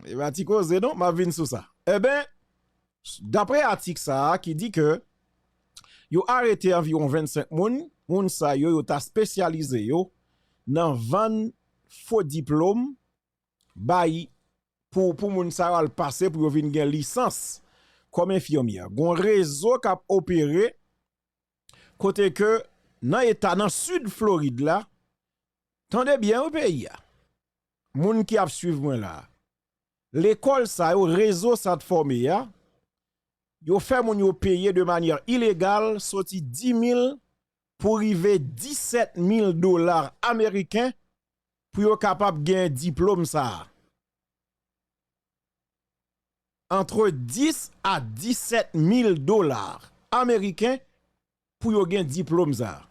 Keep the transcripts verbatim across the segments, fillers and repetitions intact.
E pa ti koze non, m ap vin sou sa. Enben, dapre atik sa a ki di ke yo arete anviwon vennsenk moun, moun sa yo, yo ta espesyalize yo nan vann fo diplòm bay pou, pou moun sa yo al pase pou yo vin gen lisans kòm enfimyè. Gon rezo k ap opere kote ke nan eta, nan sid Florid la, tande byen wi peyi a, moun ki ap swiv mwen la, lekòl sa yo, rezo sa t fòme a, yo fè moun yo peye de manyè ilegal soti dis mil pou rive disèt mil dola ameriken pou yo kapab gen diplòm sa a. Antre dis a disèt mil dola ameriken pou yo gen diplòm sa a.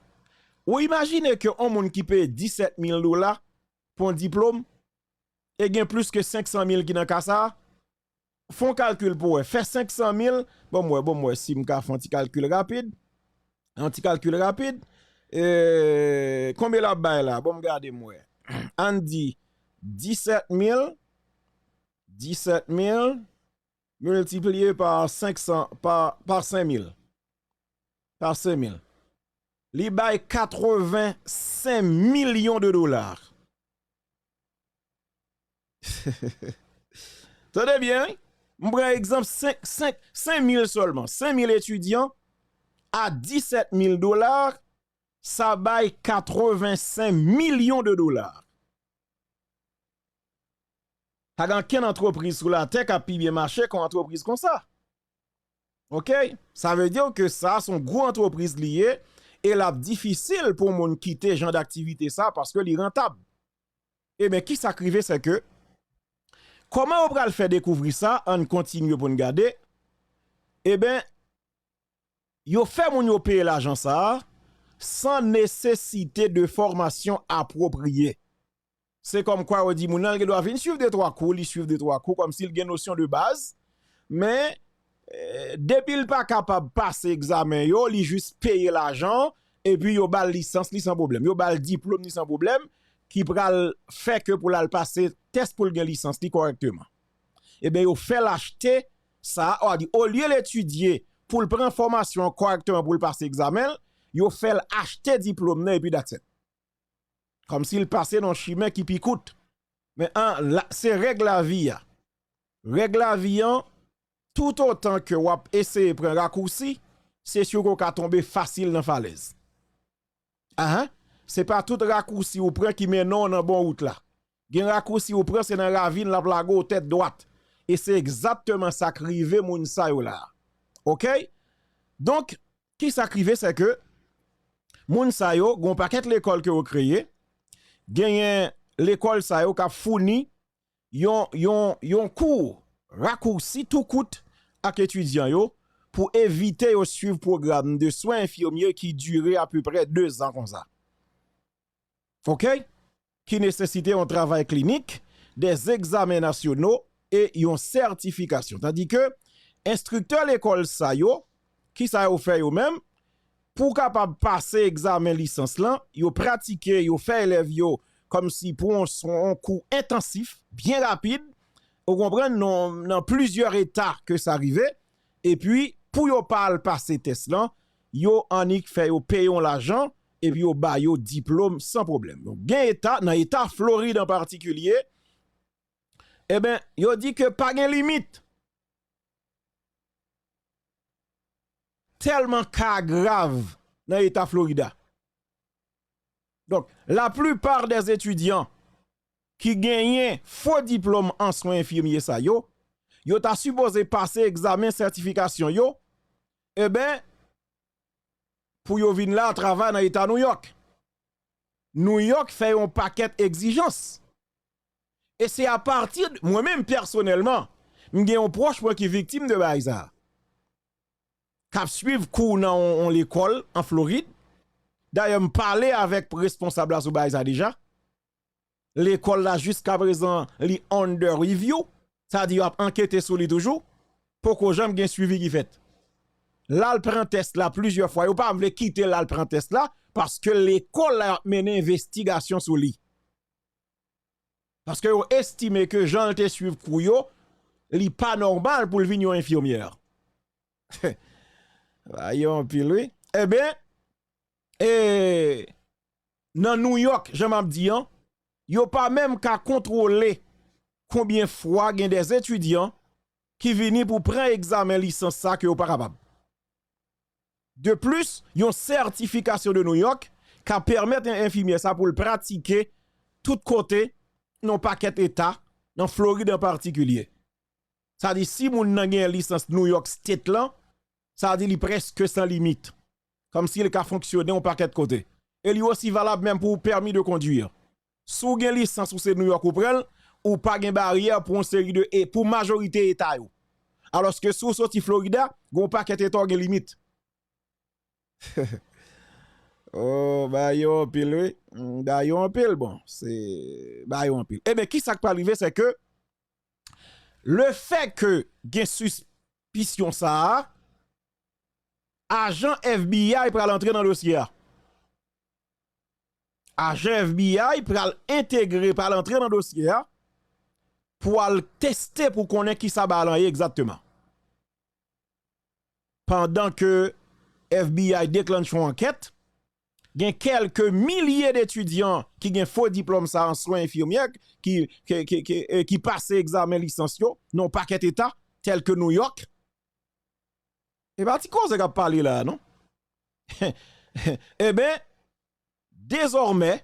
Ou imajine ke yon moun ki peye disèt mil dola pou yon diplòm e gen plis ke senk san mil ki nan ka sa a? Fè yon kalkil pou wè. Fè senk san mil, bon, m wè, bon, m wè si m ka fè yon ti kalkil rapid. Yon ti kalkil rapid. E, konbyen l ap bay la? Bon, m gade, m wè. Ann di disèt mil, disèt mil miltipliye pa senk san, pa, pa senk mil. Pa senk mil. Li bay katrevensenk milyon de dola. Tande byen, wi. M pran egzanp senk, senk, senk mil sèlman. Senk mil etidyan a disèt mil dola, sa bay katrevensenk milyon de dola. Pa gen ankenn antrepriz sou latè k ap pi byen mache ke yon antrepriz konsa. Oke? Sa vle di ke sa se yon gwo antrepriz li ye e l ap difisil pou yon moun kite jan daktivite sa paske li rantab. Ebyen, ki sa k rive, se ke kòman yo pral fè dekouvri sa, ann kontinye pou n gade. Ebyen, yo fè moun yo peye lajan sa a san nesesite de fòmasyon apwopriye. Se kòmkwa yo di moun nan, l gen dwa vin swiv de twa kou, li swiv de twa kou, kòmsi l gen nosyon de baz, men, eh, depi l pa kapab pase egzamen yo, li jis peye lajan, epi yo ba l lisans li san pwoblèm. Yo ba l diplòm li san pwoblèm, ki pral fè ke pou l al pase tès pou l gen lisans li kòrèkteman. Ebyen, yo fè l achte sa, a di, olye l etidye pou l pran fòmasyon an kòrèkteman pou l pase egzamen l, yo fè l achte diplòm nan epi that's it. Kòmsi l pase nan yon chimen ki pi kout. Men an, la, se règ lavi a. Règ lavi an, toutotan ke w ap eseye pran rakousi, se si ke w ka tonbe fasil nan falèz. Ahan. Se pa tout rakousi ou pran ki mennen w nan bon wout la. Gen rakousi ou pran, se nan ravin l ap lage w tèt dwat. E se egzakteman sa k rive moun sa yo la. Oke? Donk, ki sa k rive, se ke moun sa yo, gen yon pakèt lekòl ke yo kreye, genyen lekòl sa yo k ap founi yon, yon, yon kou rakousi tou kout ak etidyan yo pou evite yo swiv pwogram de swen enfimye ki dire apeprè de zan konsa. Oke? Ki nesesite yon travay klinik, des examens nationaux e yon sètifikasyon. Tandike enstriktè lekòl sa yo, ki sa yo fè yo menm? Pou w kapab pase egzamen lisans lan, yo pratike, yo fè elèv yo kòmsi pou yon, yon kou entansif, byen rapid, ou konprann, nan, nan plizyè eta ke sa rive, epi pou yo pa al pase tès lan, yo annik fè yo peye yon lajan, epi yo ba yo diplòm san pwoblèm. Donk, gen eta, nan eta Florid an patikilye, enben, yo di ke pa gen limit. Tèlman ka grav nan eta Florida. Donk, laplipa dè etidyan ki genyen fo diplòm an swen enfimye sa yo, yo ta sipoze pase egzamen sètifikasyon yo, enben, pou yo vin la travay nan eta Nouyòk. Nouyòk fè yon pakèt egzijans. E se apati, mwen menm pèsonèlman, m gen yon pwòch mwen ki viktim de bagay sa a. K ap swiv kou nan yon, yon lekòl an Florid. Dayè, m pale avèk responsab la sou bagay sa deja. Lekòl la jiskaprezan li under review, sa di yo ap ankete sou li toujou. Poko janm gen swivi ki fèt. L al pran tès la plizyè fwa, yo pa vle kite l al pran tès la, paske lekòl la ap mennen envestigasyon sou li. Paske yo estime ke jan l te swiv kou yo, li pa nòmal pou l vin yon enfimyè. Bagay yo anpil, wi. Ebyen, e, nan New York, jan m ap di an, yo pa menm ka kontwole konbyen fwa gen de etidyan ki vini pou pran egzamen lisans sa ke yo pa kapab. De plis, yon sètifikasyon de New York ka pèmèt en-, enfimyè sa pou l pratike tout kote, nan pakèt eta, nan Florid an patikilye. Sa di, si moun nan gen lisans New York State lan, sa di li prèske san limit. Kòmsi li ka fonksyone yon pakèt kote. E li osi valab menm pou pèmi de kondwi. Si w gen lisans ou se New York ou pran l, ou pa gen baryè pou yon seri de, e pou majorite eta yo. Alòske si w soti Florida, gen yon pakèt eta w gen limit. Oh, bagay yo anpil, wi. Mm, bagay yo anpil, bon, se bagay yo anpil. Ebyen, ki sa k pral rive, se ke lefè ke gen sispisyon sa a, ajan F B I pral antre nan dosye a. Ajan F B I pral entegre, pral antre nan dosye a pou al teste pou konnen ki sa bagay lan ye egzakteman. Pandan ke F B I deklanche yon ankèt, gen kèlke milye de etidyan ki gen fo diplòm sa an swen enfimyè ki, ki, ki, ki, e, ki pase egzamen lisans yo nan yon pakèt eta, tèl ke New York. E pa ti koze k ap pale la, non? Ebyen, dezòmè,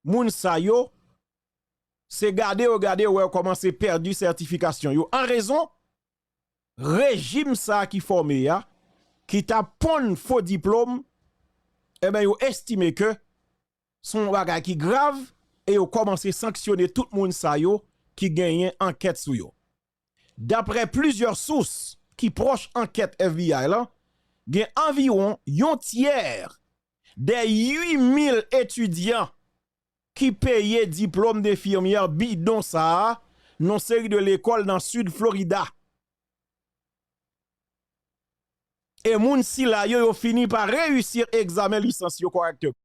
moun sa yo, se gade yo gade yo wè yo kòmanse pèdi sètifikasyon yo. An rezon, rejim sa ki fòme a, ki ta ponn fo diplòm, ebyen, yo estime ke se yon bagay ki grav e yo kòmanse sanksyone tout moun sa yo ki genyen ankèt sou yo. Daprè plizyè sous ki pwòch ankèt F B I lan, gen anviwon yon tyè dè uit mil etidyan ki peye diplòm denfimyè bidon sa a nan seri de lekòl nan sid Florida. E moun sila yo, yo fini pa reyisi egzamen lisans yo kòrèkteman.